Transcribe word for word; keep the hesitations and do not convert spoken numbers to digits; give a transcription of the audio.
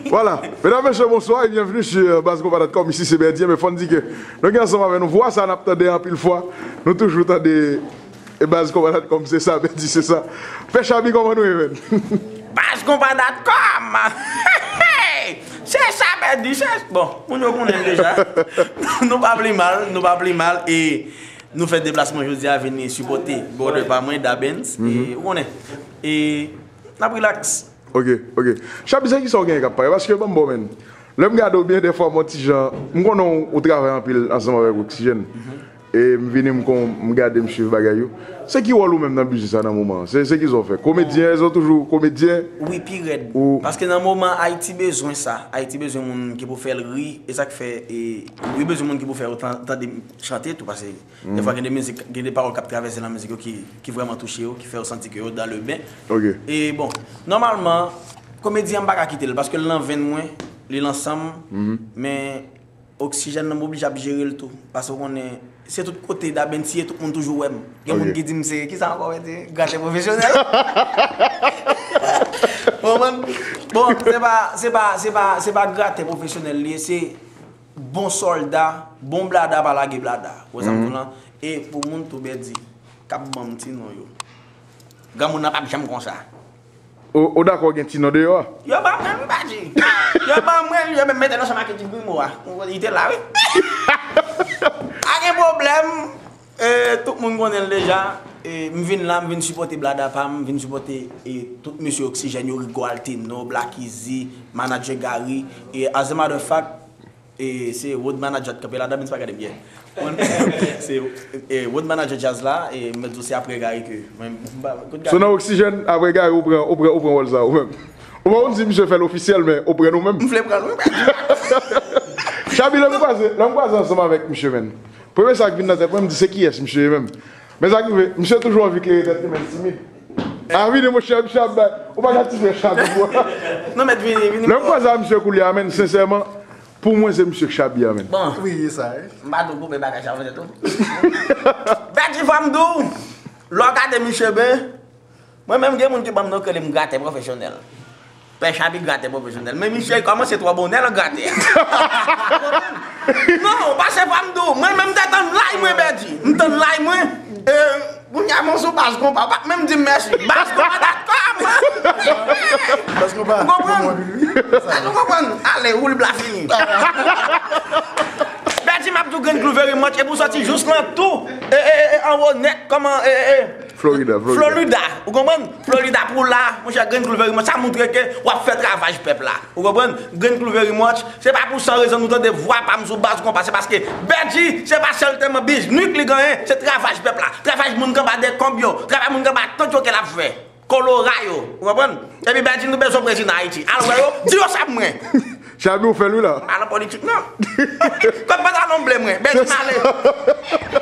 Voilà. Mesdames, messieurs, bonsoir et bienvenue sur baz konpa dot com. Ici, c'est Berdien, men fò n di ke nou gen ansanm avè nou. Vwa sa n ap tande anpil fwa. Nou toujou tande e baz konpa dot com, se sa, Berdien, se sa. Pè Chabi, kòman nou ye, menn? Baz konpa dot com. Se sa, Berdien, se... Bon, moun yo konnen deja. Nou pa pli mal, nou pa pli mal. E nou fè deplasman jodi a vini sipòte brother pa mwen, Dabens. E ou konnen. E n ap relax. Ok, ok. Chabi, se kisa w genyen k ap pare? Paske ban m ba w, menn. Lè m gade w byen, dèfwa m on ti jan, m konnen w, ou travay anpil ansanm avèk Oxygène. E m vini, m kon, m gade, m swiv bagay yo. Se ki wòl ou menm nan biznis la nan moman an? Se, se kisa w fè? Komedyen, èske w toujou komedyen? Wi, pi rèd. Paske nan moman, Ayiti bezwen sa. Ayiti bezwen moun ki pou fè l ri. E sa k fè, e, yo bezwen moun ki pou fè yo tan- tande m chante tou. Paske dèfwa gen de mizik, gen de pawòl k ap travèse nan mizik yo ki, ki vrèman touche yo, ki fè yo santi ke yo dans le bain. Ok. E bon, nòmalman, komedi an m pa ka kite l, paske l nan venn mwen, li nan san m, men Oxygène nan m oblije ap jere l tou. Paske w konnen, se tout kote Dabens ye, tout moun toujou wè m. Gen moun ki di m se, kisa ankò, mwen di, gratè pwofesyonèl. Ou konprann? Bon, se pa, se pa, se pa, se pa gratè pwofesyonèl li ye, se bon sòlda, bon blada pa lage blada. Ou wè sa m di w lan? E pou moun tou, Berdien, k ap ban m ti non yo. Granmoun nan p ap janm konsa. Ou, ou dakò gen ti non deyò a? Yo ban mwen l, wi, Berdien. Yo ban mwen l, yo menm mete l ansanm ak Eddy Grimo a. Li te la, wi. Pa gen pwoblèm. E, tout moun konnen l deja. E, m vin la, m vin sipòte blada pa m, m vin sipòte, e, tout mesye Oxygène yo, Rigo Altino, Black Easy, Manager Gary. E, as a matter of fact, e, se road manager k kanpe la, Dabens pa gade m byen. Se, e, road manager djaz la, e, m mèt di w se apre Gary ke mwen, m pa, kote Gary? So nan Oxygène, apre Gary, ou pran, ou pran, ou pran wòl sa ou menm. Ou pa konn si misye fè l ofisyèl, men ou pran ou menm. M vle pran l, wi, Berdien. Chabi, lè m kwaze, lè m kwaze ansanm avèk misye, menn. Premye sa k vin nan tèt mwen, m di se kiyès misye ye menm. Men sa k rive, misye toujou anvi klere tèt li, men l timid. A vini, monchè, misye ap bay. Ou pa ka ti fè Chabi, bro. Non, mèt vini, vini. Lè m kwaze a misye koulye a, menn, sensèman, pou mwen, se misye k Chabi a, menn. Bon, Wi, e sa, wi. M pa twò koupe bagay sa, mwen tou. Berdien, fò m di w, lè w gade misye ben, mwen menm gen moun ki ban m non, k rele m gratè pwofesyonèl. Pè Chabi gratè pwofesyonèl. Men misye kòmanse twò bonè nan gratè. Non, pase pa m di w. Mwen menm m te tann lay mwen, Berdien. M tann lay mwen. E, kounye a m sou baz konpa. Ou pa menm di m mèsi. Baz konpa dot com. Baz konpa. Ou konprann? Ou konprann? Ale, woul bla fini. Berdien, m ap di w Grand Clou very much. E pou sòti jous lan tou. E, e, e, anwo nèt, kòman, e, e, e. Florida, Florida. Florida, ou konprann? Florida pou la, monchè, Grand Clou very much, sa montre ke w ap fè travay pèp la. Ou konprann? Grand Clou very much, se pa pou san rezon nou tande vwa pa m sou baz konpa, se paske Berdien, se pa sèlteman biznis li genyen, se travay pèp la. Travay moun k anba dekonb yo, travay moun k anba tant yo ke l ap fè. Kolora yo, ou konprann? Epi Berdien, nou bezwen prezidan Ayiti. Al wè yo, di yo sa pou mwen. Chabi, ou fè l wi la. M pa nan politik, non. Kot pantalon ble mwen? Berdien, m ale.